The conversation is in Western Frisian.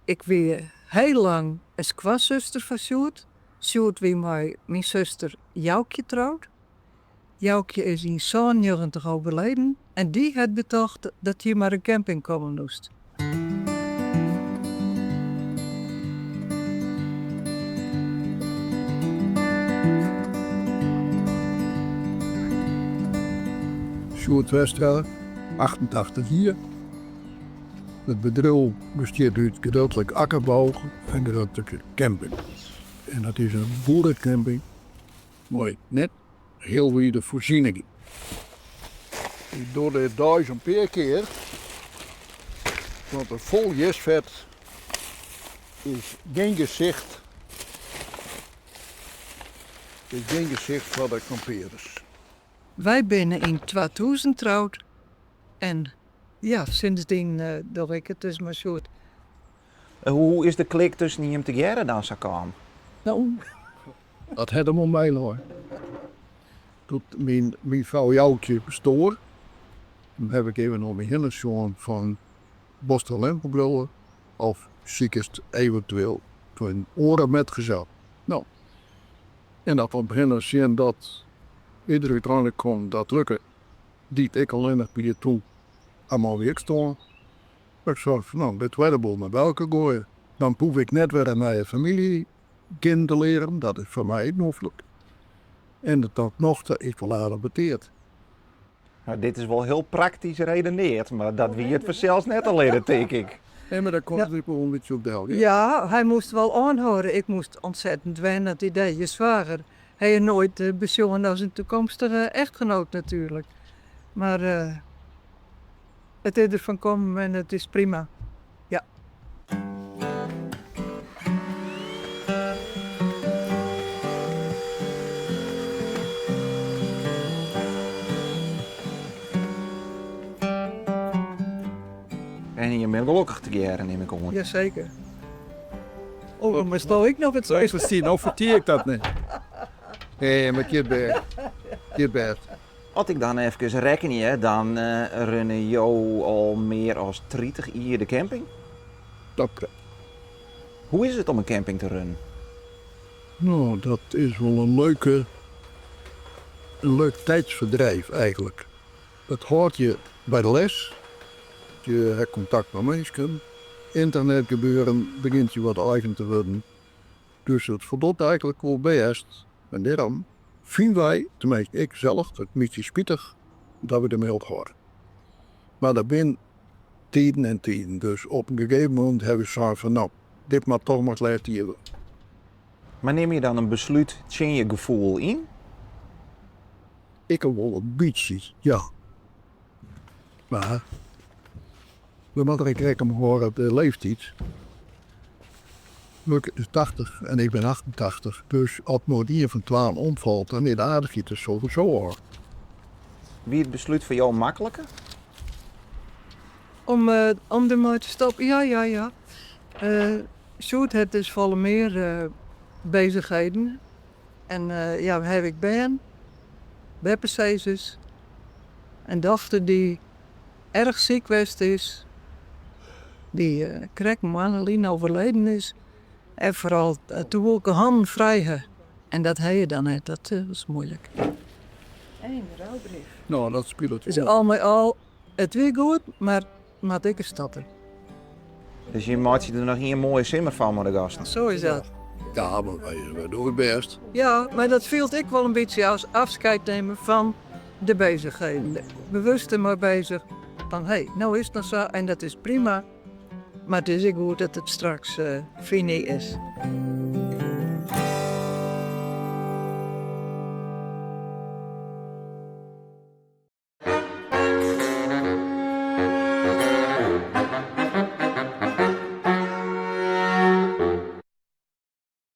Ik wie hiel lang in skoansuster fan Sjoerd. Sjoerd wie mei myn suster Joukje troud. Joukje is yn 97 overleden en dy hat betocht dat hjir mar in camping komme moast. Sjoerd Westra, 88 jier. It bedriuw bestiet út gedeeltlik akkerbou en gedeeltlik camping. En dat is in boerecamping mei net hiel wide foarsieningen. Ik doch dit deis in pear kear, want in fol jistfet is gjin gesicht, is gjin gesicht foar de kampearders. Wy binne yn 2000 troud en ja, sindsdien doch ik it dus mei Sjoerd. Hoe is de klik tusken jim tegearre dan sa kaam? No. Dat hat him oan my lein. Doe't myn frou Joukje bestoar, toen haw ik even om my hinne sjoen fan wolst allinnich bliuwe of sikest eventueel in oare metgezel. No, en dat om hinne sjen dat is der úteinlik kommen dat lukke dy't ik allinnich wie toen har man wie ek stoarn. Ik sei fan no, litte wy de boel mar by elkoar goaie. Dan hoech ik net wer in nije famylje kennen te learen, dat is foar my ek noflik. En tot noch ta is wol aardich beteard. Nou, dit is wol hiel praktysk redeneard, mar dat wie it fansels net allinne, tink ik. Nee, mar dêr komt it ek wol in bytsje op del. Ja, hy moast wol oanhâlde. Ik moast ontzettend wenne, it idee, je swager ha je noait besjoen as in toekomstige echtgenoot natuerlik. Mar it is der fan kommen en it is prima. Ja. En jim binne gelokkich tegearre, nim ik oan. Jaseker. Oh, mar sto ik noch it sizzen? No fertie ik dat net. Nee, mar it giet bêst. It giet bêst. As ik dan efkes rekkenje, dan rinne jo al mear as 30 jier de camping? Dat klopt. Hoe is it om in camping te runnen? No, dat is wol in leuke, in leuk tijdsverdrijf eigenlijk. Dat hâldt je by de les, je ha kontakt mei minsken, ynternetgebeuren begjint je wat eigen te wurden. Dus it foldocht eigenlik wol bêst. En dêrom fine wy, teminsten ik sels, it in bytsje spitich dat we dermei ophâlde. Mar der binne tiden en tiden, dus op in gegeven momint hawwe we sein fan no, dit moat toch mar it lêste jier wurde. Mar nimme je dan in beslút tsjin je gefoel yn? Ik wol in bytsje, ja. Mar we moatte der ek rekken mei hâlde op de leeftiid. Luc is 80 en ik bin 88, dus as noait ien fan twaen omfalt, dan is de aardichheid der sowieso ôf. Wie it beslút foar jo makliker? Om, om dermei te stoppen? Ja, ja, ja. Sjoerd hat dus folle mear beuzichheden. En ja, we hawwe ek bern, beppesizzers, in dochter dy't erch siik west is, dy't krekt in moanne lyn overleden is. En foaral toen woe ik de hannen frij ha. En dat ha je dan net, dat is moeilik. Eén roubrief. No, dat spilet Dus al mei al, it wie goed, mar moat ik stoppe. Dus jim meitsje der noch ien moaie simmer fan mei de gasten? Zo is dat. Ja, mar wy dogge it bêst. Ja, mar dat fielt ek wol in bytsje as afscheid nemen fan de bezigheden. Bewust dermei bezich fan hé, no is it noch sa en dat is prima, mar it is ek goed dat it straks fini is.